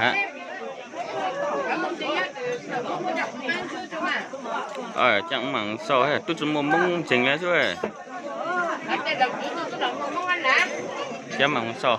Caaj maam sau, tub tsi muaj Moob ntseeg le xwb. Caaj maam sau.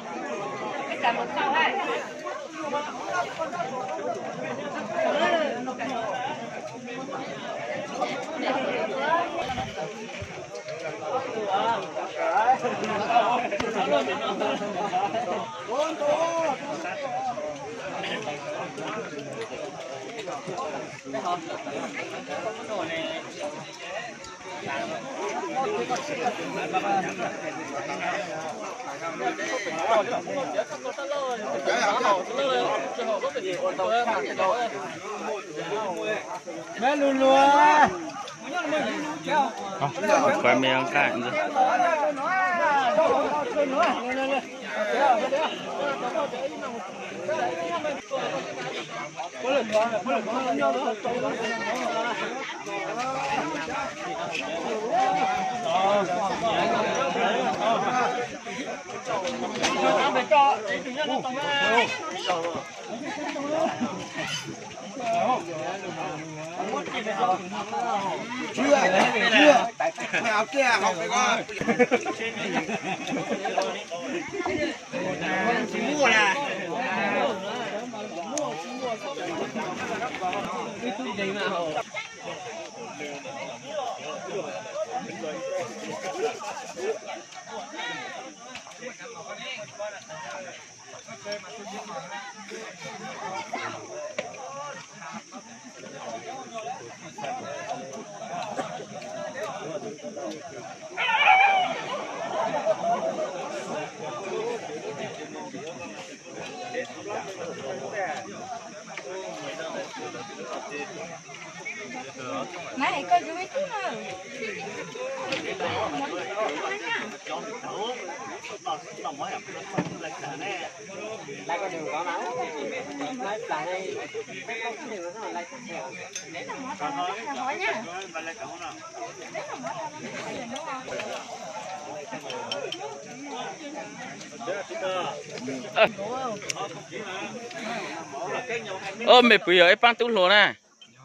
Ob, mej puas yog ib paab tub hluas na?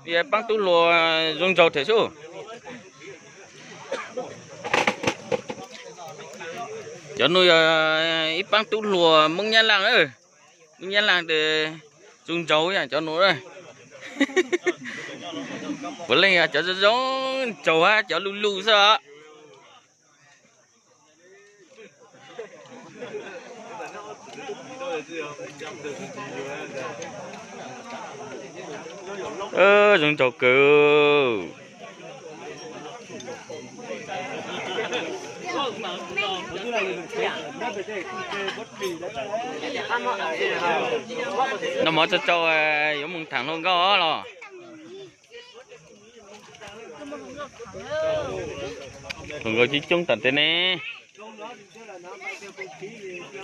Yog ib paab tub hluas zoo nraug thiab xwb. Cov nuav yog ib paab tub hluas Moob Nyab Laaj, Moob Nyab Laaj es zoo nraug yog cov nuav. Puav leej yog cov zoo zoo nraug hab cov luj luj xwb os. Zoo nraug kawg. Noj mov tsau tsau, yuav moog thaam hluas nkauj los. Hluas nkauj coob coob tom tej ne.